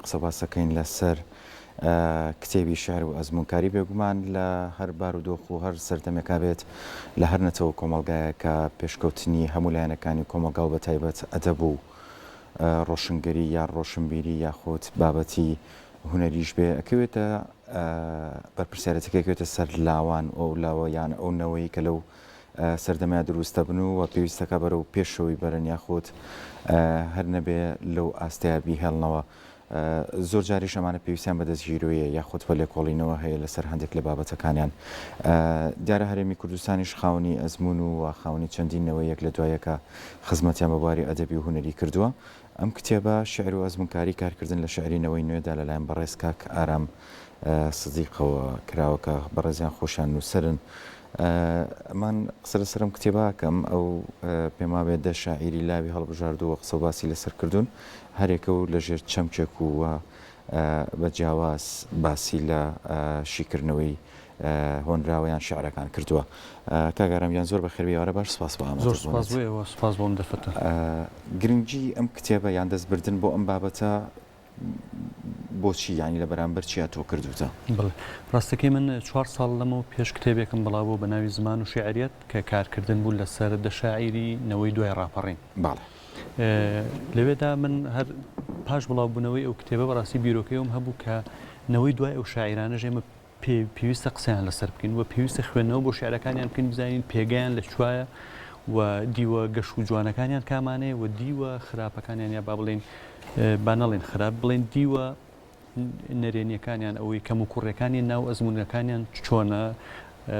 قسە باسەکەین لەسەر کتێبی شعر و ئەزموونکاری بێگومان لە هەر بارودۆخ و هەر سەردەمێکا بێت لە هەر نەتەوە و کۆمەڵگایەکا پێشکەوتنی هەموو لایەنەکانی کۆمەڵگا و بەتایبەت ئەدەب و ڕۆشنگەری یا ڕۆشنبیری یاخود بابەتی هونەریش بێ ئەکەوێتە بەرپرسیارەتەکە ئەکەوێتە سەر لاوان و ئەو لاوە یان ئەو نەوەی کە لەو سەردەمەیا دروست دەبن و پێویستەکە بەرەو پێشەوەی بەرن یاخود هەر نەبێ لەو ئاستەیا بیهێڵنەوە. زۆر جاریش ئەمانە پێویستیان بە دەستگیرۆیە یاخود بە لێکۆڵینەوە هەیە لەسەر هەندێک لە بابەتەکانیان. دیارە هەرێمی کوردستانیش خاوەنی ئەزموون و خاوەنی چەندین نەوەی یەک لە دوای یەکە خزمەتیان بە بواری ئەدەبی و هونەری کردووە. ئەم کتێبە شیعر و ئەزموونکاری کارکردن لە شیعری نەوەی نوێدا لەلایەن بەڕێز کاک ئارام سدیقەوە کراوە کە بەڕێزیان خۆشیان نووسەرن. من قسە لەسەر ئەم کتێبە ئەکەم، ئەو پێم وابێ دە شاعیری لاوی هەڵبژاردووە قسە و باسی لەسەر کردوون، هەرێکە و لەژێر چەمکێک و بە جیاواز باسی لە شیکردنەوەی هۆنراوە یان شیعرەکان کردووە. کاک ئارام گیان زۆر بەخێربێی ئێوارە باش سوپاس بۆ زۆر سوپاس بۆ ئێوە سوپاس بۆ ئەم دەرفەتە. گرنگی ئەم کتێبە یان دەستبردن بۆ ئەم بابەتە بۆچی یانی لە بەرامبەر چیا تۆ کردوتە؟ بەڵێ ڕاستەکەی من چوار ساڵ لەمەو پێش کتێبێکم بڵاو بۆ بە ناوی زمان و شیعریەت کە کارکردن بوو لەسەر دە شاعیری نەوەی دوای ڕاپەڕین. بەڵێ. لەوێدا من هەر پاش بڵاوبوونەوەی ئەو کتێبە بەڕاستی بیرۆکەی ئەوم هەبوو کە نەوەی دوای ئەو شاعیرانەش ئێمە پێویستە قسەیان لەسەر بکەین و پێویستە خوێندنەوە بۆ شیعرەکانیان بکەین بزانین پێگەیان لە کوایە و دیوە گەش و جوانەکانیان کامانەیە و دیوە خراپەکانیان یا با بڵێین با نەڵێن خراپ بڵێن دیوە نەرێنیەکانیان ئەوەی کەم و کوڕەکانی ناو ئەزمونەکانیان چۆنە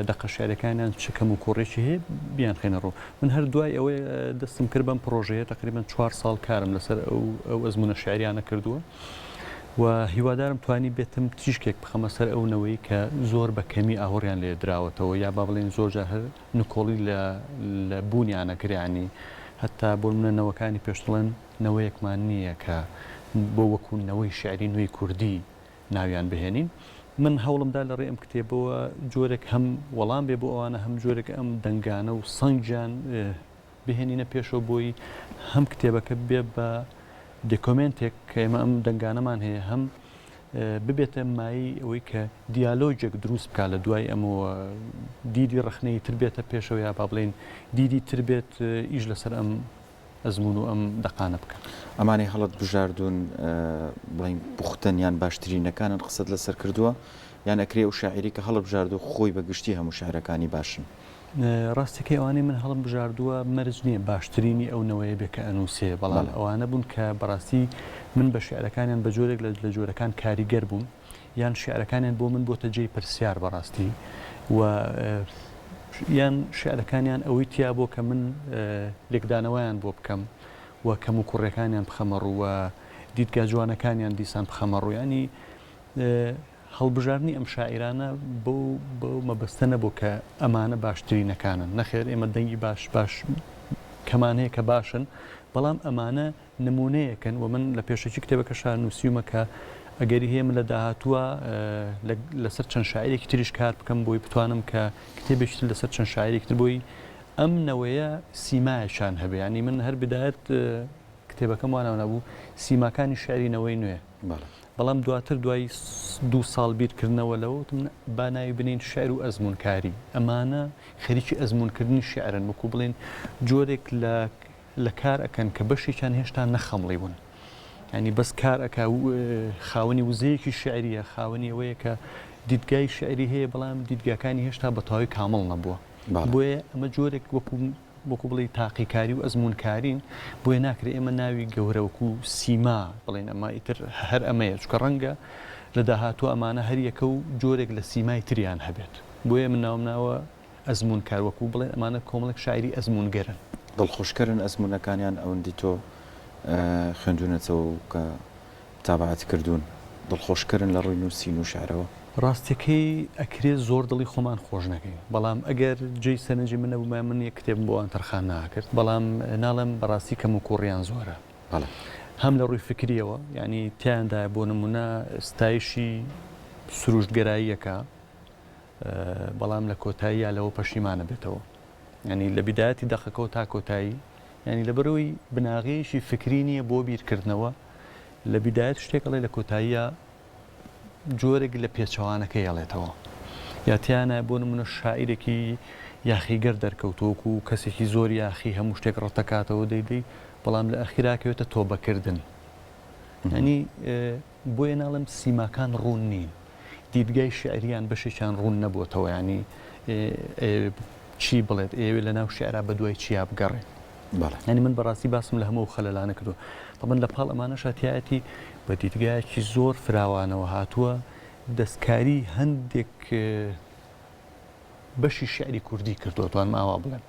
دەقە شعرەکانیان چ کەم و کوڕێکی هەیە بیانخەینە ڕوو من هەر دوای ئەوەی دەستم کرد بەم پرۆژەیە تقریبا چوار ساڵ کارم لەسەر ئەو ئەو ئەزمونە شعریانە کردووە و هیوادارم توانیبێتم تیشکێک بخەمە سەر ئەو نەوەی کە زۆر بە کەمی ئاوڕیان لێ دراوەتەوە یا با بڵێین زۆر جار هەر نکۆڵی لە لە بوونیان ئەکرێ یانی هەتا بۆ نمونە نەوەکانی پێش دەڵێن نەوەیەکمان نییە کە بۆ وەکوو نەوەی شیعری نوێی کوردی ناویان بهێنین من هەوڵم دا لە ڕێی ئەم کتێبەوە جۆرێک هەم وەڵام بێ بۆ ئەوانە هەم جۆرێک ئەم دەنگانە و سەنگیان بهێنینە پێشەوە بۆی هەم کتێبەکە ببێ بە دێکۆمێنتێک کە ئێمە ئەم دەنگانەمان هەیە هەم ببێتە مایەی ئەوەی کە دیالۆگێک دروست بکات لە دوای ئەمەوە دیدی ڕەخنەیی تر بێتە پێشەوە یا با بڵێین دیدی تر بێت ئیش لەسەر ئەم ئەزموون و ئەم دەقانە بکات. ئەمانەی هەڵت بژاردوون بڵێین پوختەن یان باشترینەکانن قسەت لەسەر کردووە یان ئەکرێ ئەو شاعیرەی کە هەڵبژاردووە خۆی بە گشتی هەموو شیعرەکانی باشن؟ ڕاستەکەی ئەوانەی من هەڵم بژاردووە مەرج نییە باشترینی ئەو نەوەیە بێ کە ئەنووسێ، بەڵام ئەوانە بوون کە بەڕاستی من بە شیعرەکانیان بە جۆرێک لە جۆرەکان کاریگەر بووم یان شیعرەکانیان بۆ من بۆتە جێی پرسیار بەڕاستی و یان شیعرەکانیان ئەوەی تیا بۆ کە من لێکدانەوەیان بۆ بکەم و کەموکوڕیەکانیان بخەمە ڕوو و دیدگا جوانەکانیان دیسان بخەمە ڕوو یانی هەڵبژاردنی ئەم شاعیرانە بەو بەو مەبەستە نەبوو کە ئەمانە باشترینەکانن، نەخێر ئێمە دەنگی باش باش کەمان هەیە کە باشن، بەڵام ئەمانە نموونەیەکن و من لە پێشەکی کتێبەکەشا نووسیومە کە ئەگەری هەیە من لە داهاتووە لەسەر چەند شاعیرێکی تریش کار بکەم بۆی بتوانم کە کتێبێکی تر لەسەر چەند شاعیرێکی تر بۆی ئەم نەوەیە سیمایەکیان هەبێ یانی من هەر بدایەت کتێبەکەم وا ناونابوو سیماکانی شیعری نەوەی نوێ. بەڵام دواتر دوای دوو ساڵ بیرکردنەوە لەوە وتم با ناوی بنێین شیعر و ئەزموونکاری. ئەمانە خەریکی ئەزموونکردنی شیعرن، وەکوو بڵێین جۆرێک لە لە کار ئەکەن کە بەشێکیان هێشتا نەخەمڵیون. یانی بەس کار ئەکا خاوەنی وزەیەکی شیعرییە، خاوەنی ئەوەیە کە دیدگای شیعری هەیە بەڵام دیدگاکانی هێشتا بە تەواوی کامڵ نەبووە. بۆیە ئەمە جۆرێک وەکوو وەکو بڵێی تاقیکاری و ئەزموونکارین، بۆیە ناکرێ ئێمە ناوی گەورە وەکو سیما بڵێین ئەمە ئیتر هەر ئەمەیە، چونکە ڕەنگە لە داهاتوو ئەمانە هەر یەکە و جۆرێک لە سیمای تریان هەبێت، بۆیە من ناوم ناوە ئەزموونکار، وەکو بڵێن ئەمانە کۆمەڵێک شاعیری ئەزموونگەرن. دڵخۆشکەرن ئەزموونەکانیان ئەوەندی تۆ خوێندوونەتەوە و کە متابەعەت کردوون دڵخۆشکەرن لە ڕووی نووسین و شعرەوە؟ ڕاستیەکەی ئەکرێ زۆر دڵی خۆمان خۆش نەکەین بەڵام ئەگەر جێی سەرنجی من نەبوومایە من یەک کتێبم بۆ ئەوان تەرخان ناکرد بەڵام ناڵێم بەڕاستی کەموکووڕیان زۆرە بەڵێ. هەم لە ڕووی فکریەوە یانی تیایاندایە بۆ نموونە ستایشی سروشتگەراییەکە بەڵام لە کۆتاییا لەوە پەشیمان ئەبێتەوە یانی لە بیدایەتی دەقەکەوە تا کۆتایی یانی لەبەرئەوەی بناغەیەکی فکری نییە بۆ بیرکردنەوە. لە بیدایەت شتێک ئەڵێ لە کۆتاییا جۆرێک لە پێچەوانەکەی ئەڵێتەوە. یا تیانە بۆ نمونە شاعیرێکی یاخیگەر دەرکەوتووە وەکو کەسێکی زۆر یاخی هەموو شتێک ڕەتەکاتەوە دەیدەی بەڵام لە ئەخیرا کەوێتە تۆبەکردن. یانی بۆیە ناڵێم سیماکان ڕوون نین. دیدگای شیعریان بەشێکیان ڕوون نەبووەتەوە یانی چی بڵێت ئەیەوێت لە ناو شیعرا بە دوای چیا بگەڕێ. یانی من بەڕاستی باسم لە هەموو ئەو خەلەلانە کردووە. تەبەن لە پاڵ ئەمانەشا تیایەتی بە دیدگایەکی زۆر فراوانەوە هاتووە دەستکاری هەندێک بەشی شیعری کوردی کردووە توانم ئاوا بڵێم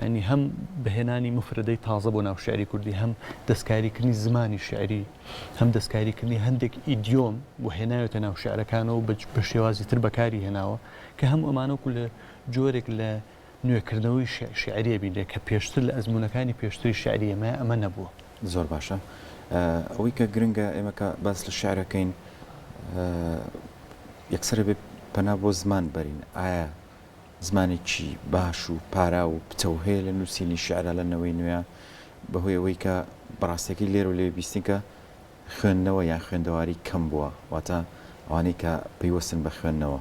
یانی هەم بەهێنانی مفرەدەی تازە بۆ ناو شیعری کوردی هەم دەستکاریکردنی زمانی شیعری هەم دەستکاریکردنی هەندێک ئیدیۆم و هێناوێتە ناو شیعرەکانەوە بە شێوازی تر بەکاری هێناوە کە هەموو ئەمانە وەکو لە جۆرێک لە نوێکردنەوەی شیعریە بینرێ کە پێشتر لە ئەزموونەکانی پێشتری شیعری ئێمە ئەمە نەبووە. زۆر باشە ئەوەی کە گرنگە ئێمە کە باس لە شیعرەکەین یەکسەر ئەبێ پەنا بۆ زمان بەرین، ئایا زمانێکی باش و پاراو و پتەو هەیە لە نووسینی شیعرا لە نەوەی نوێیا؟ بەهۆی ئەوەی کە بەڕاستیەکەی لێرە و لەوێ بیستین کە خوێندنەوە یان خوێندەواری کەم بووە، واتە ئەوانەی کە پەیوەستن بە خوێندنەوە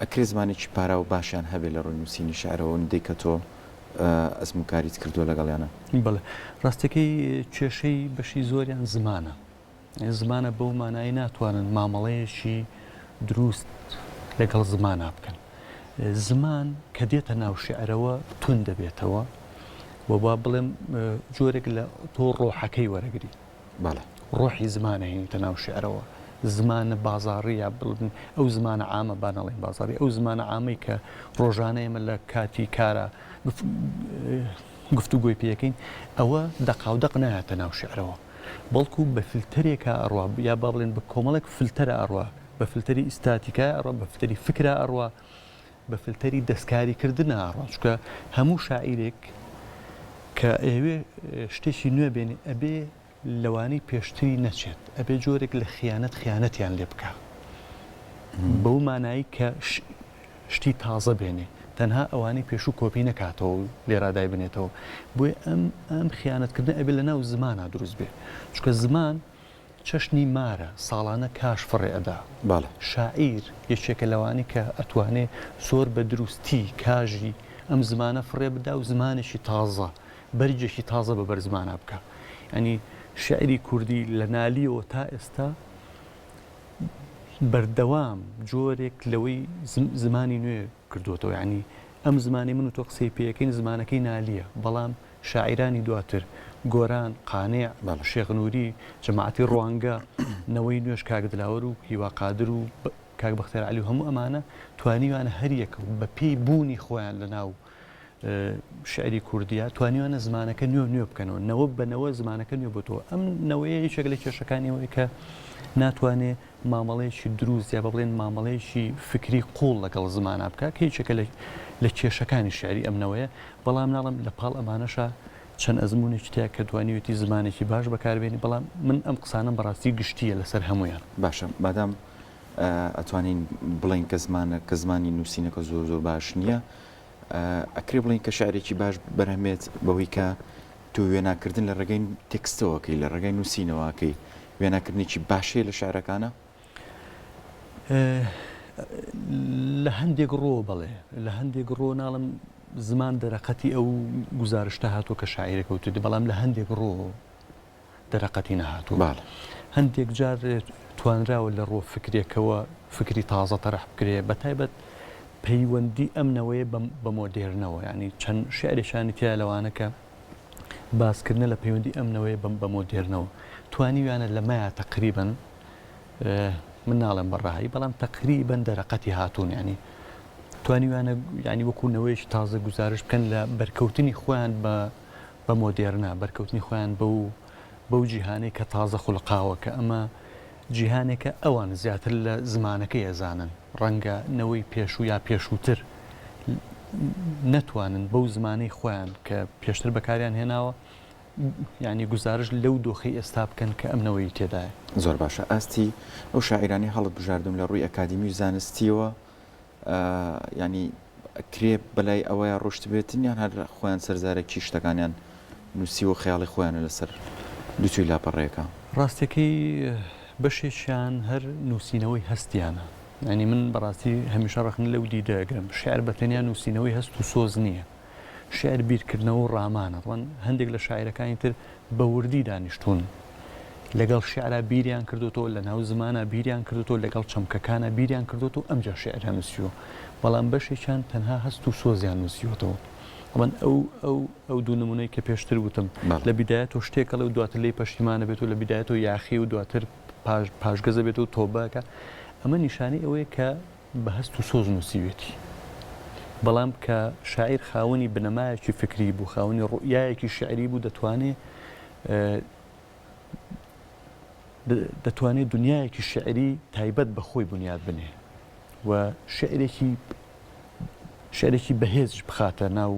ئەکرێ زمانێکی پاراو و باشیان هەبێ لە ڕووی نووسینی شیعرەوە ئەوەندەی کە تۆ ئەزموونکاریت کردووە لەگەڵیانا؟ بەڵێ ڕاستیەکەی کێشەی بەشی زۆریان زمانە. زمانە بەو مانایەی ناتوانن مامەڵەیەکی دروست لەگەڵ زمانا بکەن. زمان کە دێتە ناو شیعرەوە توند دەبێتەوە و با بڵێم جۆرێک لە تۆ ڕۆحەکەی وەرەگری. بەڵێ. ڕۆحی زمان ئەهێنیتە ناو شیعرەوە. زمانە بازاڕی یا بڵێن ئەو زمانە عامە با نەڵێین بازاڕی ئەو زمانە عامەی کە ڕۆژانە ئێمە لە کاتی کارا گفتوگۆی پێ ئەکەین ئەوە دەقاودەق نایەتە ناو شیعرەوە. بەڵکو بە فلتەرێکا ئەڕوا یا با بڵێن بە کۆمەڵێک فلتەرا ئەڕوا، بە فلتەری ئیستاتیکا ئەڕوا، بە فلتەری فکرا ئەڕوا، بە فلتەری دەستکاری کردنا ئەڕوا، چونکە هەموو شاعیرێک کە ئەیەوێ شتێکی نوێ بێنێ ئەبێ لەوانەی پێشتری نەچێت، ئەبێ جۆرێک لە خیانەت خیانەتیان لێ بکا بەو مانایەی کە شتی تازە بێنێ تەنها ئەوانەی پێشوو کۆپی نەکاتەوە و لێرا دایبنێتەوە بۆیە ئەم ئەم خیانەت کردنە ئەبێ لەناو زمانا دروست بێ چونکە زمان چەشنی مارە ساڵانە کاش فڕێ ئەدا بەڵێ. شاعیر یەکێکە لەوانەی کە ئەتوانێ زۆر بە دروستی کاژی ئەم زمانە فڕێ بدا و زمانێکی تازە بەرگێکی تازە بە بەر زمانا بکا یانی شیعری کوردی لە نالیەوە تا ئێستا بەردەوام جۆرێک لەوەی زمانی نوێ کردووەتەوە، یانی ئەم زمانەی من و تۆ قسەی پێ ئەکەین زمانەکەی نالییە، بەڵام شاعیرانی دواتر، گۆران، قانع، شێخ نوری، جەماعەتی ڕوانگە، نەوەی نوێش کاک دلاوەر و هیوا قادر و کاک بەختیار عەلی و هەموو ئەمانە توانیویانە هەریەکە و بە پێی بوونی خۆیان لە ناو شیعری کوردییە توانیویانە زمانەکە نوێ نوێ بکەنەوە، نەوە بە نەوە زمانەکە نوێ بۆتەوە. ئەم نەوەیە یەکێک لە کێشەکانی ئەوەیە کە ناتوانێ مامەڵەیەکی دروست یا بە بڵێن مامەڵەیەکی فکری قووڵ لەگەڵ زمانا بکا کە یەکێکە لە لە کێشەکانی شیعری ئەم نەوەیە، بەڵام ناڵێم لە پاڵ ئەمانەشا چەند ئەزموونێکی تیا کە توانیوێتی زمانێکی باش بەکاربێنی، بەڵام من ئەم قسانەم بەڕاستی گشتییە لەسەر هەموویان. باشە مادام ئەتوانین بڵێین کە زمانە کە زمانی نووسینەکە زۆر زۆر باش نییە ئەکرێ بڵێین کە شعرێکی باش بەرهەمێت بەوەی کە تۆ وێناکردن لە ڕێگەی تێکستەوەکەی لە ڕێگای نووسینەوەکەی وێناکردنێکی باشەیە لە شعرەکانە؟ لە هەندێک ڕۆ بەڵێ لە هەندێک ڕۆ ناڵم زمان دەرەقەتی ئەو گوزارشتە هاتووە کە شاعیرەکە وتویەتی بەڵام لە هەندێک ڕۆ دەرەقەتی نەهاتووە. بەڵێ. هەندێک جار توانراوە لە ڕووە فکرێکەوە فکری تازە تەرح بکرێ، بە تایبەت پەیوەندی ئەم نەوەیە بە مۆدێرنەوە، یانی چەند شیعرێکیانی تیایە لەوانە کە باسکردنە لە پەیوەندی ئەم نەوەیە بە مۆدێرنەوە. توانیویانە لەمەیا تەقریبەن من ناڵێم بە ڕەهایی بەڵام تەقریبەن دەرەقەتی هاتوون، یانی توانیویانە یانی وەکوو نەوەیەکی تازە گوزارشت بکەن لە بەرکەوتنی خۆیان بە بە مۆدێرنە، بەرکەوتنی خۆیان بەو بەو جیهانەی کە تازە خولقاوە، کە ئەمە جیهانێکە ئەوان زیاتر لە زمانەکەی ئەزانن، ڕەنگە نەوەی پێشوو یا پێشووتر نەتوانن بەو زمانەی خۆیان کە پێشتر بەکاریان هێناوە یانی گوزارشت لەو دۆخەی ئێستا بکەن کە ئەم نەوەی تێدایە. زۆر باشە ئاستی ئەو شاعیرانەی هەڵت بژاردوون لە ڕووی ئەکادیمی و زانستییەوە یانی ئەکرێ بەلای ئەوەیا ڕۆشتبێتن یان هەر خۆیان سەرزارەکی شتەکانیان نووسیوە و خەیاڵی خۆیانە لەسەر دووتوێی لاپەڕەیەکە؟ ڕاستیەکەی بەشێکیان هەر نووسینەوەی هەستیانە. یانی من بەڕاستی هەمیشە ڕەخنە لەو دیدە ئەگرم. شیعر بە تەنیا نووسینەوەی هەست و سۆز نییە. شیعر بیرکردنەوە و ڕامانە. ڕەن هەندێک لە شاعیرەکانی تر بە وردی دانیشتوون لەگەڵ شیعرا بیریان کردۆتەوە، لەناو زمانا بیریان کردۆتەوە، لەگەڵ چەمکەکانا بیریان کردۆتەوە ئەمجا شیعریان نووسیوە. بەڵام بەشێکیان تەنها هەست و سۆزیان نووسیوەتەوە. ئەڵێن ئەو ئەو ئەو دوو نموونەی کە پێشتر وتم لە بیدایەتەوە شتێک ئەڵێ و دواتر لێی پەشیمان ئەبێت و لە بیدایەتەوە یاخی و دواتر پاش پاشگەز ئەبێت و تۆبە ئەکا ئەمە نیشانەی ئەوەیە کە بە هەست و سۆز نووسیوێتی. بەڵام کە شاعیر خاوەنی بنەمایەکی فکری بوو، خاوەنی ڕوئیایەکی شیعری بوو دەتوانێ دەتوانێ دنیایەکی شیعری تایبەت بە خۆی بنیات بنێ و شیعرێکی شیعرێکی بەهێزیش بخاتە ناو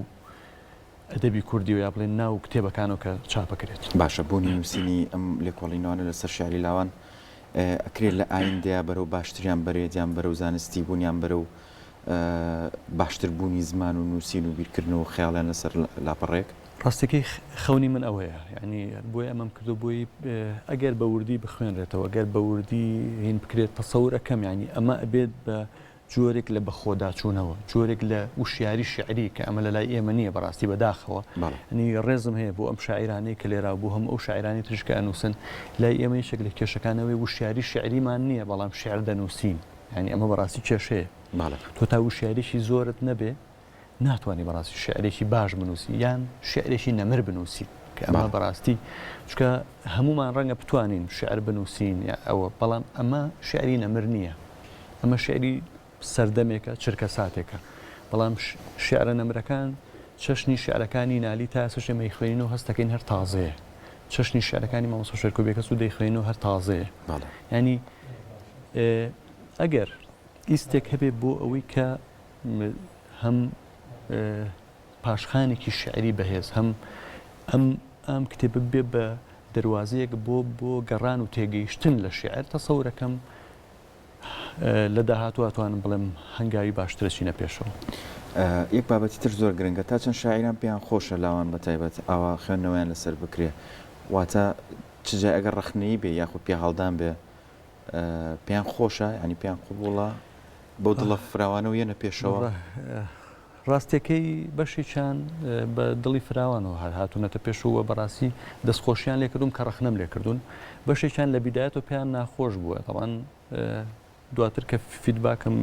ئەدەبی کوردی و یا بڵێن ناو کتێبەکانەوە کە چاپەکرێت. باشە بوونی نووسینی ئەم لێکۆڵینەوانە لەسەر شیعری لاوان ئەکرێت لە ئایندەیا بەرەو باشتریان بەرێت یان بەرەو زانستی بوون یان بەرەو باشتر بوونی زمان و نووسین و بیرکردنەوە و خەیاڵیان لەسەر لاپەڕەیەک؟ ڕاستەکەی خەونی من ئەوەیە یانی بۆیە ئەمەم کردو بۆی ئەگەر بە وردی بخوێنرێتەوە گەر بە وردی هین بکرێت تەسەور ئەکەم یانی ئەمە ئەبێت بە جۆرێک لە بەخۆداچوونەوە، جۆرێک لە وشیاری شیعری کە ئەمە لە لای ئێمە نییە بەڕاستی بەداخەوە. یانی ڕێزم هەیە بۆ ئەم شاعیرانەی کە لێرا و بۆ هەموو ئەو شاعیرانەی تریش کە ئەنووسن. لای ئێمە یەکێک لە کێشەکان ئەوەیە وشیاری شیعریمان نییە بەڵام شیعر دەنووسین. یانی ئەمە بەڕاستی کێشەیە. تۆ تا وشیاریی زۆرت نەبێ ناتوانی بەڕاستی شیعرێکی باش بنووسی یان شیعرێکی نەمر بنووسی کە ئەمە بەڕاستی چونکە هەموومان ڕەنگە بتوانین شیعر بنووسین یا ئەوە بەڵام ئەمە شیعری نەمر نییە. ئەمە شیعری سەردەمێکە، چرکەساتێکە. بەڵام شیعرە نەمرەکان چەشنی شیعرەکانی نالی تا ئێستاش ئێمە ئەیخوێنین و هەست دەکەین هەر تازەیە. چەشنی شیعرەکانی مامۆستا شێرکۆ بێکەس و دەیخوێنین و هەر تازەیە. یانی ئەگەر ئیستێک هەبێ بۆ ئەوەی کە هەم پاشخانێکی شیعری بەهێز، هەم ئەم ئەم کتێبە ببێ بە دەروازەیەک بۆ بۆ گەڕان و تێگەیشتن لە شیعر، تەسەورەکەم لە داهاتوو ئەتوانم بڵێم هەنگاوی باشتر ئەچینە پێشەوە. یەک بابەتی تر زۆر گرنگە تا چەند شاعیران پێیان خۆشە لاوان بە تایبەت ئاوا خوێندنەوەیان لەسەر بکرێ واتە چ جای ئەگەر ڕەخنەیی بێ یاخود پیاهەڵدان بێ پێیان خۆشە یانی پێیان قبوڵە بەو دڵە فراوانەوە یەنە پێشەوە؟ ڕاستیەکەی بەشێکیان بە دڵی فراوانەوە هەر هاتوونەتە پێشەوە و بەڕاستی دەستخۆشیان لێکردووم کە ڕەخنەم لێکردوون. بەشێکیان لە بیدایەتەوە پێیان ناخۆش بووە. تەبعەن دواتر کە feedback م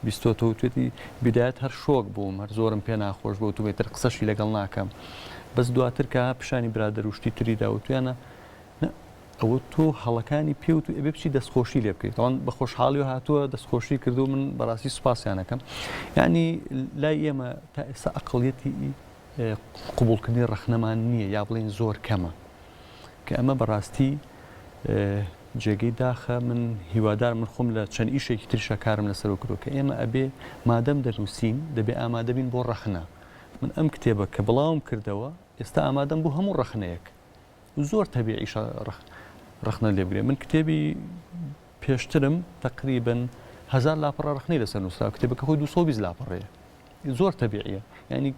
بیستۆتەوە وتوێتی بیدایەت هەر شۆک بووم، هەر زۆرم پێ ناخۆش بوو، وتومە ئیتر قسەشی لەگەڵ ناکەم. بەس دواتر کە پیشانی برادەر و شتی تری دا وتویانە نا ئەوە تۆ هەڵەکانی پێ وتوی ئەبێ بچی دەستخۆشی لێ بکەیت تاوان بە خۆشحاڵی هاتووە دەستخۆشی کردو من بەڕاستی سوپاسیان ئەکەم یعنی لای ئێمە تا ئێستا ئەقڵیەتی قبوڵکردنی ڕەخنەمان نییە یا بڵێن زۆر کەمە کە ئەمە بەڕاستی جێگەی داخە من هیوادار من خۆم لە چەند ئیشێکی تریشا کارم لەسەرەوە کردووە کە ئێمە ئەبێ مادەم دەنووسین دەبێ ئامادەبین بۆ ڕەخنە من ئەم کتێبە کە بڵاوم کردەوە ئێستا ئامادەم بۆ هەموو ڕەخنەیەک زۆر تەبیعیشە ڕەخنە لێ بگرێ. من کتێبی پێشترم تەقریبەن هەزار لاپەڕە ڕەخنەی لەسەر نووسراوە، کتێبەکە خۆی 220 لاپەڕەیە. زۆر تەبیعیە. یانی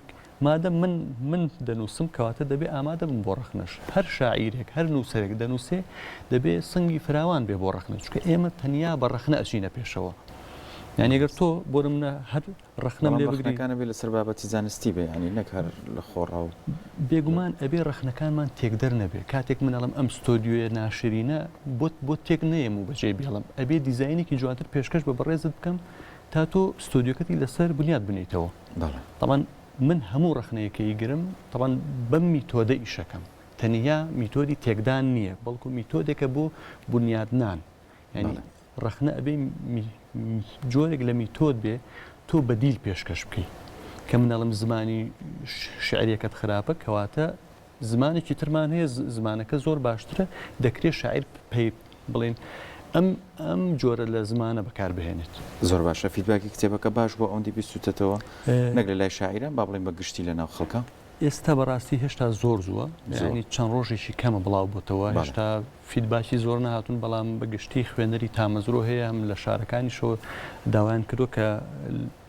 مادەم من من دەنووسم کەواتە دەبێ ئامادە بم بۆ ڕەخنەش. هەر شاعیرێک، هەر نووسەرێک دەنووسێ دەبێ سنگی فراوان بێ بۆ ڕەخنە، چونکە ئێمە تەنیا بە ڕەخنە ئەچینە پێشەوە. یانی ئەگەر تۆ بۆ نموونە هەر ڕەخنەم لێ بگری. بەڵام ڕەخنەکان ئەبێ لەسەر بابەتی زانستی بێ یانی نەک هەر لە خۆڕا و. بێگومان ئەبێ ڕەخنەکانمان تێکدەر نەبێ، کاتێک من ئەڵێم ئەم ستۆدیۆیە ناشرینە بۆت بۆت تێک نەیەم و بەجێی بێڵم، ئەبێ دیزاینێکی جوانتر پێشکەش بە بەڕێزت بکەم تا تۆ ستۆدیۆکەتی لەسەر بنیات بنێیتەوە. بەڵێ. تەبعەن من هەموو ڕەخنەیەک ئەیگرم تەبعەن بەم میتۆدە ئیشەکەم، تەنیا میتۆدی تێکدان نییە، بەڵکو میتۆدێکە بۆ بنیادنان. یانی بەڵێ. ڕەخنە ئەبێ جۆرێک لە میتۆد بێ تۆ بەدیل پێشکەش بکەی. کە من ئەڵێم زمانی شیعریەکەت خراپە کەواتە زمانێکی ترمان هەیە زمانەکە زۆر باشترە دەکرێ شاعیر پێی بڵێن ئەم ئەم جۆرە لە زمانە بەکار بهێنێت. زۆر باشە feedback ی کتێبەکە باش بووە ئەوەندەی بیستووتەتەوە نەک لە لای شاعیران با بڵێین بە گشتی لە ناو خەڵکا؟ ئێستا بەڕاستی هێشتا زۆر زووە یانی چەند ڕۆژێکی کەمە بڵاو بۆتەوە هێشتا feedback ی زۆر نەهاتوون بەڵام بە گشتی خوێنەری تامەزرۆ هەیە هەم لە شارەکانیشەوە داوایان کردووە کە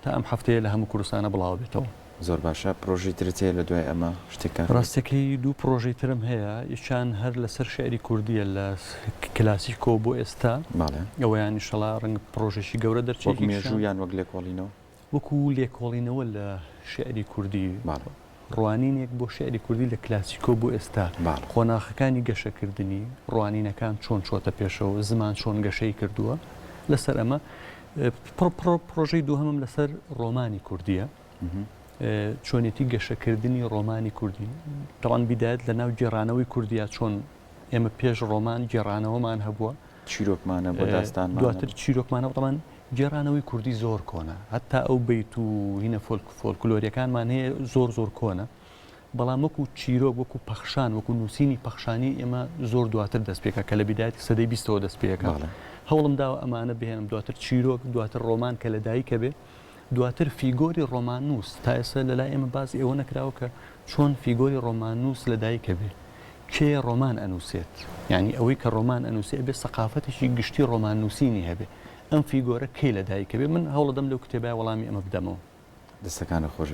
تا ئەم هەفتەیە لە هەموو کوردستانە بڵاو بێتەوە. زۆر باشە پرۆژەی ترت هەیە لە دوای ئەمە شتێک کار ڕاستەکەی دوو پرۆژەی ترم هەیە یەکیان هەر لەسەر شعری کوردیە لە کلاسیکۆ بۆ ئێستا بەڵێ ئەوەیان ئیشەڵا ڕەنگە پرۆژەیەکی گەورە دەرچێت وەک مێژوو یان وەک لێکۆڵینەوە؟ وەکو لێکۆڵینەوە لە شیعری کوردی، بەڵێ. ڕوانینێک بۆ شیعری کوردی لە کلاسیکۆ بۆ ئێستا، بەڵێ. قۆناخەکانی گەشەکردنی، ڕوانینەکان چۆن چۆتە پێشەوە، زمان چۆن گەشەی کردووە، لەسەر ئەمە. پڕۆژەی دووهەمم لەسەر ڕۆمانی کوردییە، چۆنێتی گەشەکردنی ڕۆمانی کوردی، تەبعەن بیدایەت لەناو گێڕانەوەی کوردییا چۆن ئێمە پێش ڕۆمان گێڕانەوەمان هەبووە، چیرۆکمان هەبووە، داستانمان هەبووە. دواتر چیرۆکمان هەبووە، تەبعەن گێڕانەوەی کوردی زۆر کۆنە، هەتا ئەو بەیت و هینە فۆلکلۆریەکانمان هەیە زۆر زۆر کۆنە، بەڵام وەکو چیرۆک، وەکو پەخشان، وەکو نووسینی پەخشانی ئێمە زۆر دواتر دەست پێکا کە لە بیدایەتی سەدەی بیستەوە دەست پێکا. هەوڵم داوە ئەمانە بهێنم، دواتر چیرۆک، دواتر ڕۆمان کە لە دایکە بێ، دواتر فیگۆری ڕۆماننووس، تا ئێستا لە لای ئێمە باسی ئەوە نەکراوە کە چۆن فیگۆری ڕۆماننووس لە دایکە بێ، کێ ڕۆمان ئەنووسێت؟ یانی ئەوەی کە ڕۆمان ئەنووسێ ئەبێ سەقافەتێکی گشتی ڕۆماننووسینی هەبێ. ئەم فیگۆرە کەی لە دایک ئەبێ؟ من هەوڵەدەم لەو کتێبە وەڵامی ئەمە بدەمەوە. دەستەکانت خۆش.